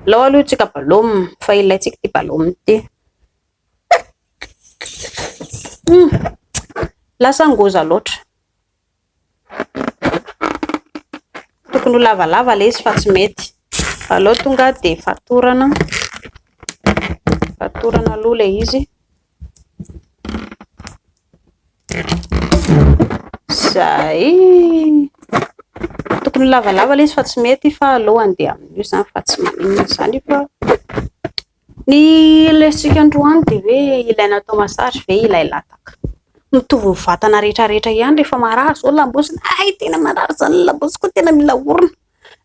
Alao aloha tsika balôma fa ilaintsika ity balôma ity. Lasa ngoza loatra. Tokony ho lavalava ilay izy fa tsy mety. Aleo tonga dia fatorana. Fatorana aloha ilay izy. Izay. Tokony ho lavalava ilay izy fa tsy mety fa aleo handeha amin'io izany fa tsy maninona izany fa ny lesotsika androany dia hoe ilaina atao massage ve ilay lataka? Mitovy ny vatana rehetra rehetra ihany rehefa marary izao ny lambosina, hay tena marary izany ny lambosiko, tena mila orona,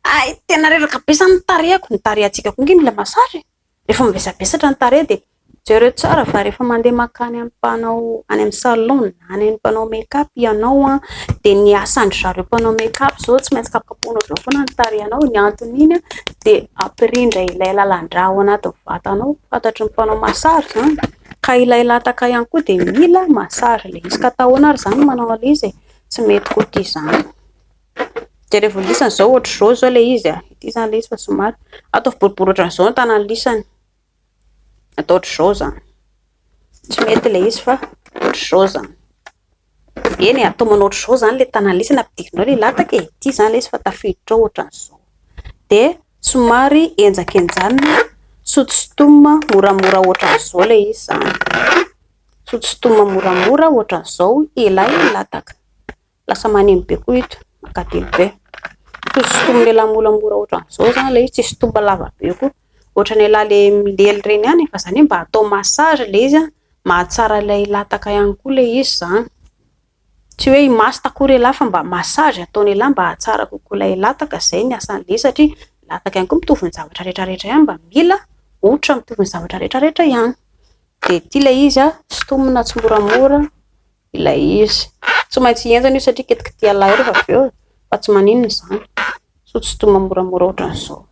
hay tena reraka be izany ny tarehiko, ny tarehantsika koa ange mila massage e! Rehefa mivesabesatra ny tarehy dia jereo tsara fa rehefa mandeha mankany amin'ny mpanao any amin'ny salon na any amin'ny mpanao make up ianao dia ny asan-dry zareo mpanao make up izao tsy maintsy kapokapohina ohatr'izao foana ny tarehinao. Ny anton'iny dia hampirindra ilay lalan-drà ao anatin'ny vatanao. Fantatry ny mpanao massage izany. Ka ilay lataka ihany koa dia mila massage ilay izy. Ka atao ahoana ary izany manao an'ilay izy e? Tsy mety koa ity izany. Jerevo ny lisany izao ohatr'izao izao ilay izy a. Ity izany ilay izy fa somary ataovy boribory ohatran'izao ny tanan'ny lisany. Atao ohatr'izao izany. Tsy mety ilay izy fa ohatr'izao izany. Eny e, atao manao ohatr'izao izany ilay tanan'ny lisany ampidirinao ilay lataka e. Ity izany ilay izy fa tafiditra ao ohatran'izao. Dia somary henjakenjanina, sotosotomina moramora ohatran'izao ilay izy izany. Sotosotomina moramora ohatran'izao ilay lataka. Lasa maneno be koa ito, mankadilo be. Sotosotomin'ny elah moramora ohatran'izao izany ilay izy, tsy sotomina lava be koa. Ohatran'ny elah ilay milely ireny ihany fa izany hoe mba atao massage ilay izy an, mahatsara ilay lataka ihany koa ilay izy izany. Tsy hoe hi-masta akory elah fa mba massage ataon'elah mba hahatsara kokoa ilay lataka, izay ny asan'ilay izy satria lataka ihany koa mitovy ny zavatra rehetra rehetra ihany mba mila ohatra mitovy ny zavatra rehetra rehetra ihany. Dia ity ilay izy an, sintomina tsimoramora ilay izy. Tsy maintsy henjana io satria kitikitihan'ilay rehefa avy eo fa tsy maninona izany. Sotosotomina moramora ohatran'izao.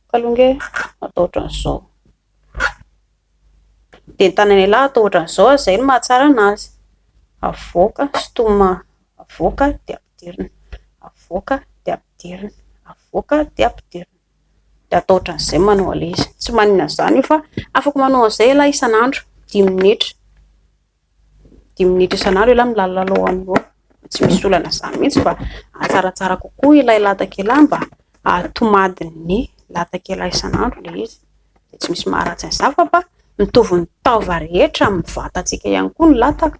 Ka aloha ange atao ohatran'izao. Dia ny tanan'ialahy atao ohatran'izao, izay no mahatsara an'azy. Avoaka, sintomina avoaka dia ampidirina, avoaka dia ampidirina, avoaka dia ampidirina. Dia atao ohatran'izay manao an'ilay izy. Tsy maninona an'izany io fa afaka manao an'izay ialahy isan'andro, dimy minitra. Dimy minitra isan'andro ialahy milalolalao an'io eo. Tsy misy olana izany mihitsy fa hahatsaratsara kokoa ilay latak'elah mba hahatomadin'ny latak'elah isan'andro ilay izy. Dia tsy misy maharatsy an'izany fa mba mitovy ny taova rehetra amin'ny vatantsika ihany koa ny lataka.